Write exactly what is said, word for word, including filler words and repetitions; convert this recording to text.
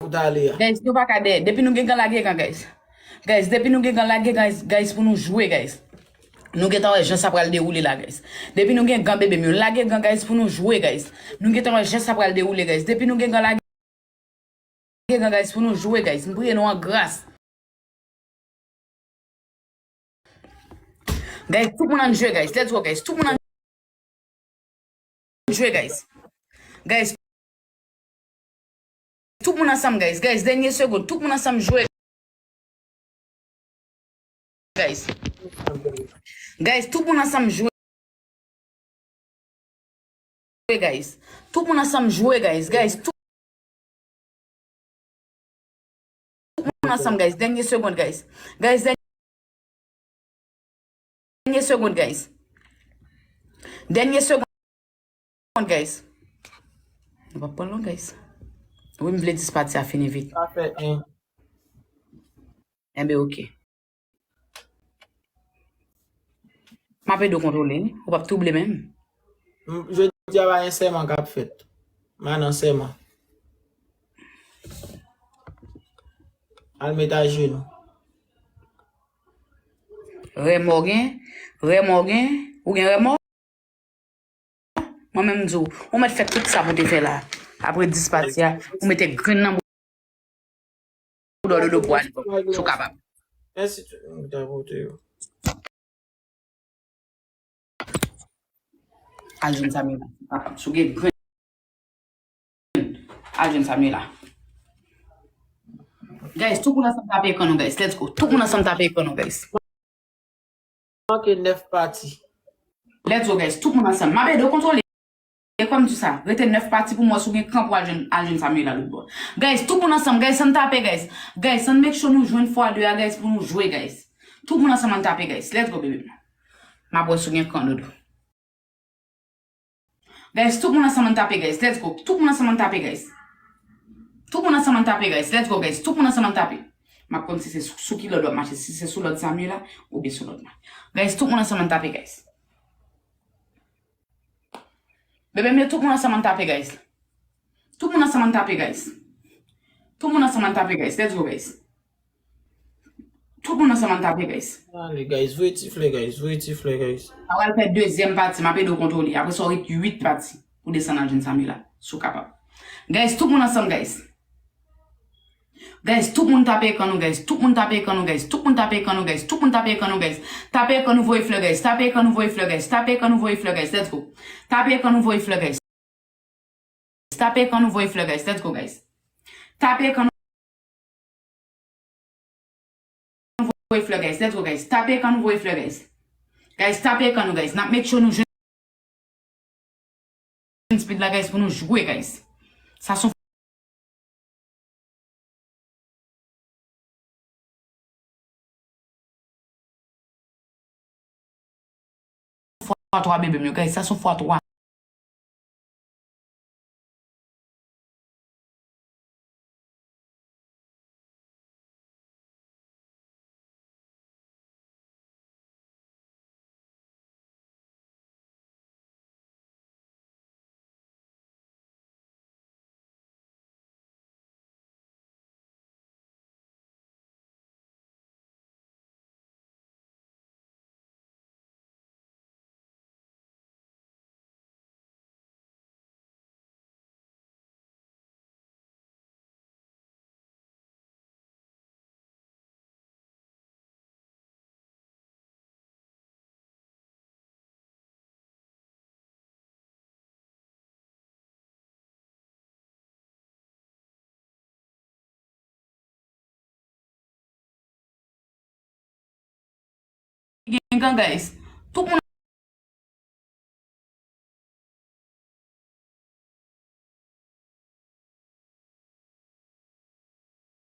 ou t ale a. Guys, nou pa ka dèyè. Depi nou gen gan, lage gan, guys. Guys, depi nou gen gan, lage gan, guys, pou nou jwe, guys. Nou gentan wè jan sa pral dewoule la, guys. Depi nou gen gan, bebe m yo, lage gan, guys, pou nou jwe, guys. Nou gentan wè jan sa pral dewoule, guys. Depi nou gen gan, lage gan, guys, pou nou jwe, guys. M priye nou an gras. Guys, tout moun ann jwe, guys. Let's go, guys. Tout moun ann jwe, guys. Guys, tout moun ansanm, guys. Guys, dènye segonn. Tout moun ansanm jwe, guys. Guys, tout moun ansanm jwe, guys. Tout moun ansanm jwe, guys. Guys, tout moun ansanm, guys. Dènye segonn, guys. Guys, dènye segonn, guys. Dènye segonn, guys. Nou p ap pran long, guys. Wi, m vle dis pati a fini vit. Sa fè en. Enben, oke. M ap ede w kontwole, wi. Ou p ap twouble menm. M, jodi a pa gen sèman k ap fèt. M a nan sèman. Al met ajenou. Rèmò gen, rèmò gen, ou gen rèmò? Mwen menm m di w, ou mèt fè tout sa pou w te fè la. Apre dis pati a, ou mete grenn nan bouda w, dodo pou al, si w kapab. Mèsi tout moun ki ta vote yo. Al jwenn Samuela, si w kapab. Si w gen grenn, al jwenn Samuela. Guys, tout moun ansanm tape ekran nou, guys. Let's go. Tout moun ansanm tape ekran nou, guys. Manke nèf pati. Let's go, guys. Tout moun ansanm. M ap ede w kontwole. E kòm di sa, rete nèf pati pou m wè si w gen kran pou al jwenn, al jwenn Samuela lòt bò. Guys, tout moun ansanm, guys, ann tape, guys. Guys, ann make sure nou jwenn fwa de a, guys, pou nou jwe, guys. Tout moun ansanm, ann tape, guys. Let's go, bebe m. M ap wè si w gen kran, dodo. Guys, tout moun ansanm ann tape, guys. Let's go. Tout moun ansanm ann tape, guys. Tout moun ansanm ann tape, guys. Let's go, guys. Tout moun ansanm ann tape. M ap konn si se sou, sou ki lòd w ap mache, si se sou lòd Samuela oubyen sou lòd mwen. Guys, tout moun ansanm ann tape, guys. Bebe m yo, tout moun ansanm ann tape, guys. Tout moun ansanm ann tape, guys. Tout moun ansanm ann tape, guys. Let's go, guys. Tout moun ansanm ann tape, guys. Ale, guys, voye ti flè, guys, voye ti flè, guys. Sa pral fè dezyèm pati, m ap ede w kontwole. Apre sa, w ret uit pati pou desann al jwenn Samuela, si w kapab. Guys, tout moun ansanm, guys. Guys, tout moun tape ekran nou, guys. Tout moun tape ekran nou, guys. Tout moun tape ekran nou, guys. Tout moun tape ekran nou, guys. Tape ekran nou, voye flè, guys. Tape ekran nou, voye flè, guys. Tape ekran nou, voye flè, guys. Let's go. Tape ekran nou, voye flè, guys. Tape ekran nou, voye flè, guys. Let's go, guys. Tape ekran nou, voye flè, guys. Let's go, guys. Tape ekran nou, voye flè, guys. Guys, tape ekran nou, guys. N ap make sure nou jwenn speed la, guys, pou nou jwe, guys. Sa se yon fwa twa, bebe m yo, guys. Sa se yon fwa twa. Gen gang, guys. Tout moun